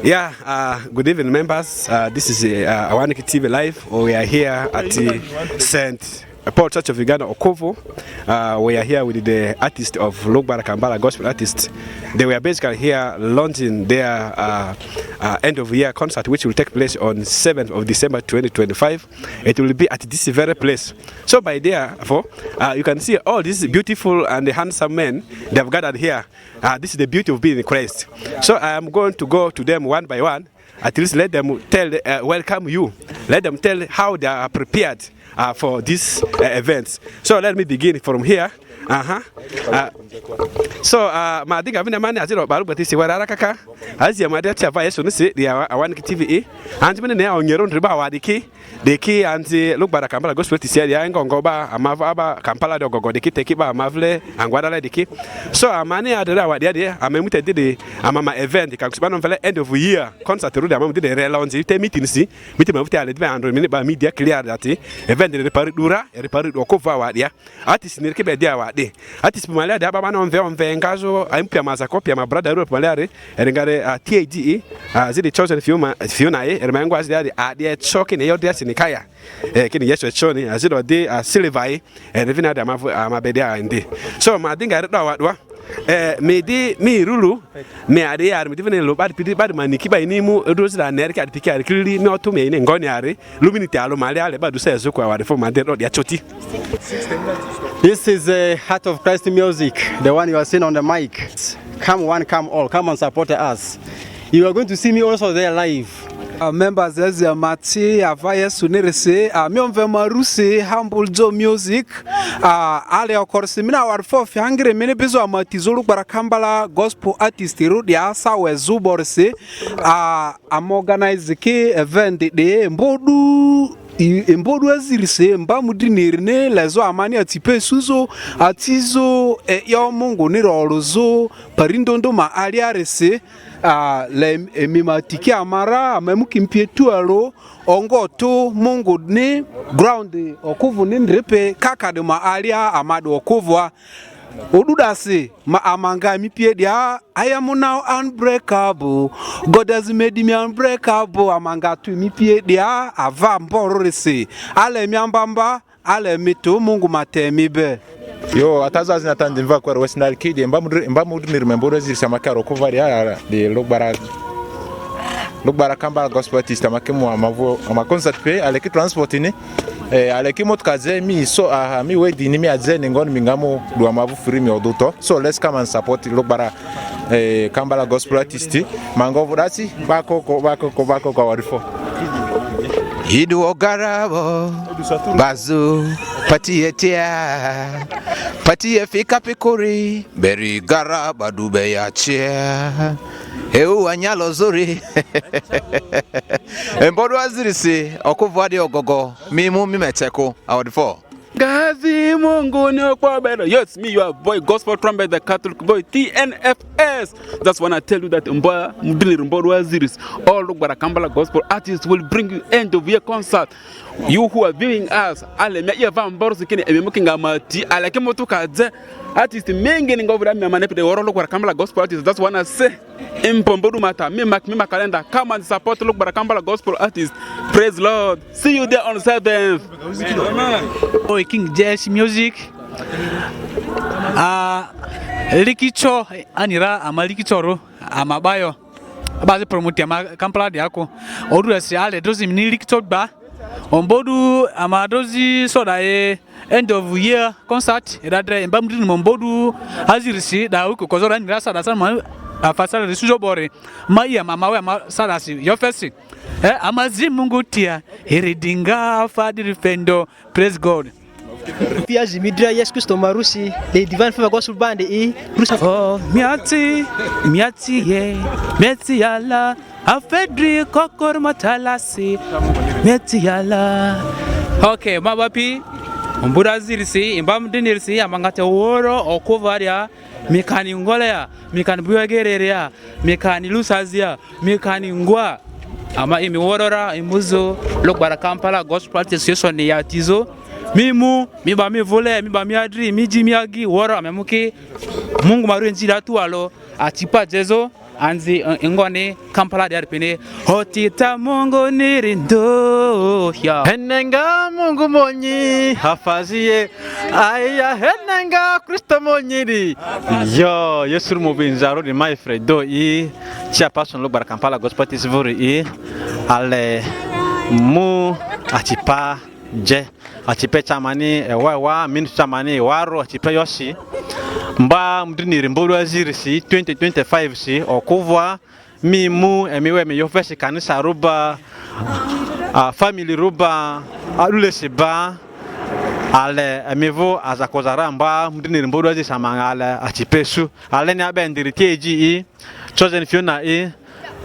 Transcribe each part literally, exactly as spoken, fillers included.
Yeah, uh, good evening, members. Uh, this is uh, Awaniki T V Live. We are here at uh, Saint Paul Church of Uganda, Okovo. Uh, we are here with the artist of Lugbara Kambala, gospel artist. They were basically here launching their uh, uh, end of year concert, which will take place on seventh of December twenty twenty-five. It will be at this very place. So, by therefore, uh, you can see all these beautiful and handsome men they have gathered here. Uh, this is the beauty of being in Christ. So I am going to go to them one by one. At least let them tell, uh, welcome you. Let them tell how they are prepared uh, for these uh, events. So let me begin from here. Uh-huh. Uh, so uh, ma dinga vina mani aziro balu bati si wara kaka. Azi ma dia chava Yesu ni si dia Awaniki T V e. Anzi mene ne onyero ndriba wadiki. Diki anzi Lugbara Kambala gospel ti sia dia engo ngo ba ama va ba Kampala de ogogo diki teki ba ama vle angwadale diki. So amani adere awa dia dia ama emute didi ama ma event ka kusibano vele end of year concert ru de ama didi re lonzi te meeting si meeting ma vute ale dibe andro mini ba media clear dati event de pari dura eri pari do ko va wa dia. Artist ni ki be dia wa di. Artist pumale dia ba bana onve onve ngazo ampia mazako pia ma brother ru pumale ari eri ngare uh, T A D E uh, zidi chosen few ma few na e eri ma ngwa zidi a di e choki ne yo dia sinikaya. Eh, kini Yesu echoni azidi odi uh, silver e eri vina ada ama ama be dia ndi. So ma dinga ri do wa dua. Eh, mi di mi rulu mi adi yar mi di vini lo bad pidi bad maniki ba ini mu edo zira ner ki adi piki ari kili mi otu mi ini ngoni ari. Luminiti alo mali ale ba dusa ezuko awari fo mande do dia choti. This is a Heart of Christ music, the one you are seeing on the mic. Come one, come all, come and support us. You are going to see me also there live. Uh, members ezi amati ava Yesu nirisi uh, mi omve marusi humble jo music uh, ale okorisi mina awari fo fi hangire mini bizo amati zulu gbara kambala gospel artist ru dia sawe zuborisi uh, ama organize ki event de mbodu i- embodu azirisi mba mudrini erini lezo amani atipa esuzo atizo e'yo Munguni olᴜzᴜ pari ndondo ma aliarisi ah, le emi ma tiki ama ra ama emu ki mpie tualᴜ ongo tᴜ Munguni ground okuvuni ndripi kakadi ma alia ama 'du okuvua. O'du 'dasi ma ama nga emi pie 'dia, I am now unbreakable. God has made me unbreakable. Ama nga tu emi pie 'dia ava mborᴜrisi. Ale emi amba mba, ale emi tᴜ, Mungu ma te emi be. Yo, ataza azini ata ndimva kwero wesi nari kidi mba mudri mba mudri niri membo rezi sama karo kuvari ya di lugbara lugbara kamba gospel artist ama kimu ama vo ama concert pe ale ki transport ni. Eh, ale ki motoka je mi so aha mi wedi ni mi aje ni ngoni mi ngamu dua mavu free mi oduto. So let's come and support lugbara eh, Kambala gospel artist. Mango vudasi bakoko bakoko bakoko warifo. Idu ogarabo bazu pati etia pati efika pikuri beri gara badube yachia. Eu anyalo zuri. Embodu azirisi okuvwadi ogogo mimu mimeteku awodifo. Gazi Mungu ni okpobero. Yes, me, your boy, Gospel Trumpet, the Catholic boy, T N F S. That's when I tell you that mba mdini mbodu aziris. All look bara Kambala gospel artists will bring you end of year concert. You who are viewing us, ale me ye va mboro sikini emi mukinga mati, ale ke motu ka je. Artist mengi ni ngovura mi amane pede oro look bara Kambala gospel artists. That's when I say. Impombodu mata, mi mak mi makalenda. Come and support look bara Kambala gospel artist. Praise Lord. See you there on seventh. Boy King J S Music. Ah, likicho anira ama likichoro ama bayo. Abazi promote ama Kampala de ako. Odu asi ale dozi mini likicho gba. Ombodu ama dozi soda e end of year concert era dre emba mudini mo mbodu azirisi da wiko kozora ngira sada sana ma afasara risujo bore ma iya mama we ama sada si yo fesi. Eh, ama zi Mungu tia iri dinga fadiri fendo. Praise God. Pia zimi dra Yesu Kristo marusi the divine favor gospel band i rusa. Oh, miati miati ye miati yala. Afedri kokor matalasi meti yala. Okay, ma bapi mbura zirisi imba mdinirisi amangate woro okuvaria mikani ngolea mikani buyagereria mikani lusazia mikani ngwa. Ama imi worora imuzu lokbara Kampala Gospel Artist Association ya tizo. Mi mu mi ba mi vule mi ba mi adri mi ji mi agi woro amemuki. Mungu maru njira tu alo atipa jezo. Anzi, eh, ngoni Kampala diari pini, "Otita Mungu niri ndo ya." Enenga Mungu monyi hafazie, aya enenga Kristo monyiri. Yo, Yesu ru mu binzaruni, my friend, do i, chairperson lo gbara Kampala Gospel Artist vuri i, ale mu acipa je, acipe camani ewa ewa, ministry camani ewaru acipe yosi. Mba mudriniri mbodu azirisi twenty twenty-five si okuvwa, mi mu emi we emi yofesi kanisa ruba, a, family ruba, a'dulesi ba, ale emi vᴜ aza kozara mba mudriniri mbodu azirisi amanga ale acipe su. Aleni a'be ndiri ti eji i, Chosen Fiona i,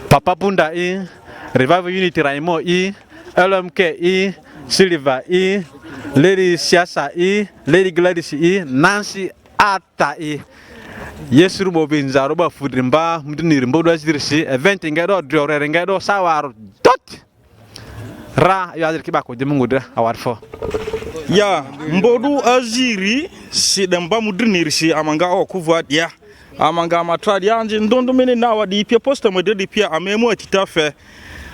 Papa Bunda i, Revival Unity Raimo i, L M K i, Silver i, Lady Siasa i, Lady Gladys i, Nancy Ata i. Yesu ru 'bo binzarᴜ 'ba fudri mba mudriniri mbodu azirisi, event nga e'do, drioreri nga e'do, sawaru doti. Ra, yo aziri kiba kudi Mungu dra, awari fo. Ya, mbodu aziri si de mba mudrinirisi ama nga okuvwa dia. Ama nga ama tra dia, anzi ndundu mini na wa di pia, posta ma dri di pia, ama emu atita fe.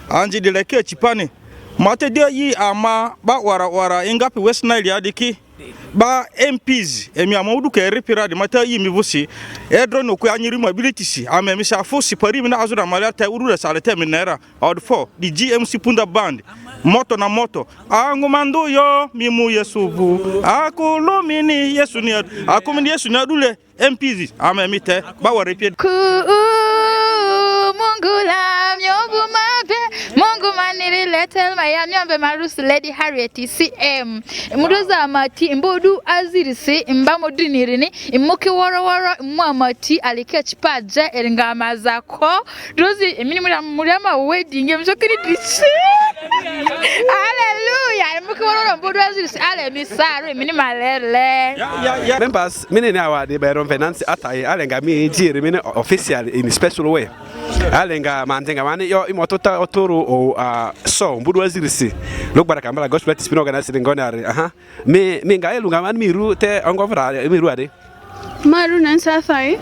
Anzi di leke acipani. Ma te dia yi ama 'ba 'wara 'wara ingapi West Nile ya diki. 'Ba M Ps, emi ama o'du ka eripi ra di, ma te a'i emi vᴜsi, edroni okᴜ anyiri ma 'bilitisi, ama emi si afᴜsi pari emini azᴜri ama lea te, uru resi ale te emi ne ra. Awa'difo di G M C Punda Band, moto na moto. Angu ma ndᴜ yo, mi mu Yesu vᴜ. Akulu mini Yesu ni adu-, aku mini Yesu ni adule. M Ps, ama emi te, 'ba wara epi. Ku Mungu la miovuma be, Mungu maniri letel maya miombe marusi Lady Harriet C M. Mudoza amati mbodu azirisi mba modrinirini, imuki woro woro, imu amati alike chipa je eringa amaza ko. Dozi emini muri ama wedding, emi chokiri dichi. Hallelujah. Emuki woro woro mbodu azirisi ale mi saru, emini malerle. Members, mini ni awa di bero venansi atai, ale nga mi ji eri mini official in special way. Ale nga manzi nga mani yo imo tota oturu o, ah, so mbudu azirisi. Lugbaraka mbala gospel artist pino organize ngoni ari. Aha. Mi, mi nga elu nga mani mi ru te ongo vra mi ru ari. Ma ru Nancy Atai.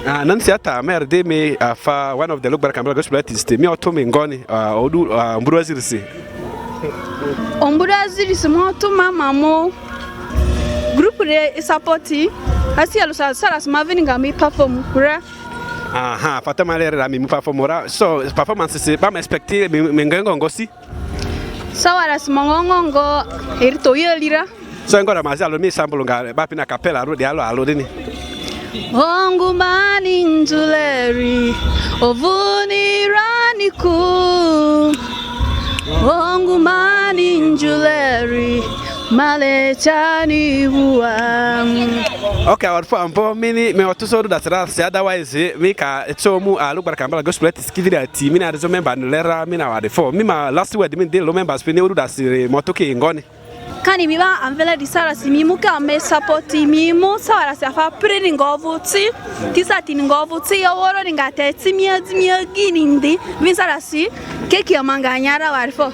Ah, Nancy Ata, mer di mi, ah, fa one of the Lugbaraka mbala gospel artist. Mi otu mi ngoni, ah, odu, ah, mbudu azirisi. Ombudu azirisi ma otu ma ma mu. Group re i support. Asi alu sa, sara sima vini nga mi perform ra. Aha, fata ma lere la mi mu perform ra. So, performance si, ba ma expect mi, mi ngengo ngosi. Sawara sima ngongo ngo eri to yeli ra. So, engora mazi alo mi sambulu nga ba pina capella ru di alo alo dini. Ongu mani nzuleri, ovuni rani ku. Ongu mani nzuleri, maletani wua. Okay, awa'difo ambo mini me otuso odu dasira si, otherwise mi ka echo mu, ah, Lugbaraka mbala gospel artist kiviri ati, mini arizo member ni lera, mini awa'difo. Mi ma last word mini di lo members pini odu dasiri motuki ngoni. Kani mi 'ba amvele di sarasi mi mu ka me sapoti mi mu sawarasi afa prini nga ovᴜ ci, ti sa tini nga ovᴜ ci, oworoni nga te ci, mi aji mi agini ndi, mi sarasi keki ama nga nya ra wari fo.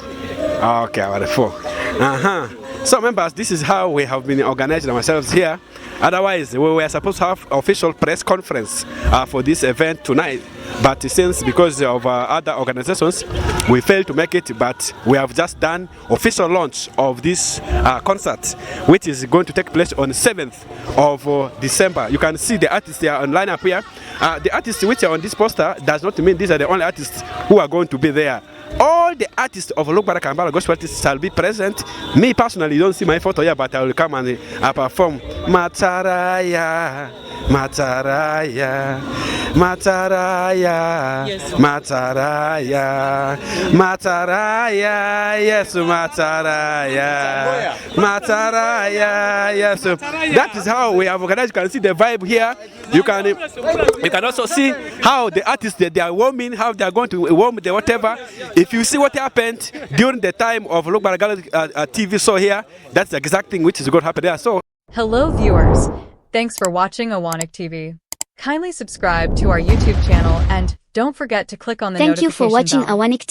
Okay, wari fo. Aha. So members, this is how we have been organizing ourselves here. Otherwise, we were supposed to have official press conference, uh, for this event tonight. But since, because of, uh, other organizations, we failed to make it, but we have just done official launch of this, uh, concert, which is going to take place on seventh of, uh, December. You can see the artists, they are on lineup here. Uh, the artists which are on this poster does not mean these are the only artists who are going to be there. All the artists of Lugbaraka mbala gospel artists shall be present. Me personally, you don't see my photo here, but I will come and, uh, perform. Mataraya, Mataraya, Mataraya, Mataraya, Mataraya, yes, Mataraya, Mataraya, yes. That is how we have organized. You can see the vibe here. You can, you can also see how the artists, they, they are warming, how they are going to warm the whatever. If you see what happened during the time of Lugbaraka, uh, uh, T V show here, that's the exact thing which is going to happen there. So, hello, viewers. Thanks for watching Awanik T V. Kindly subscribe to our YouTube channel and don't forget to click on the Thank you for notification watching bell. Awanik T V.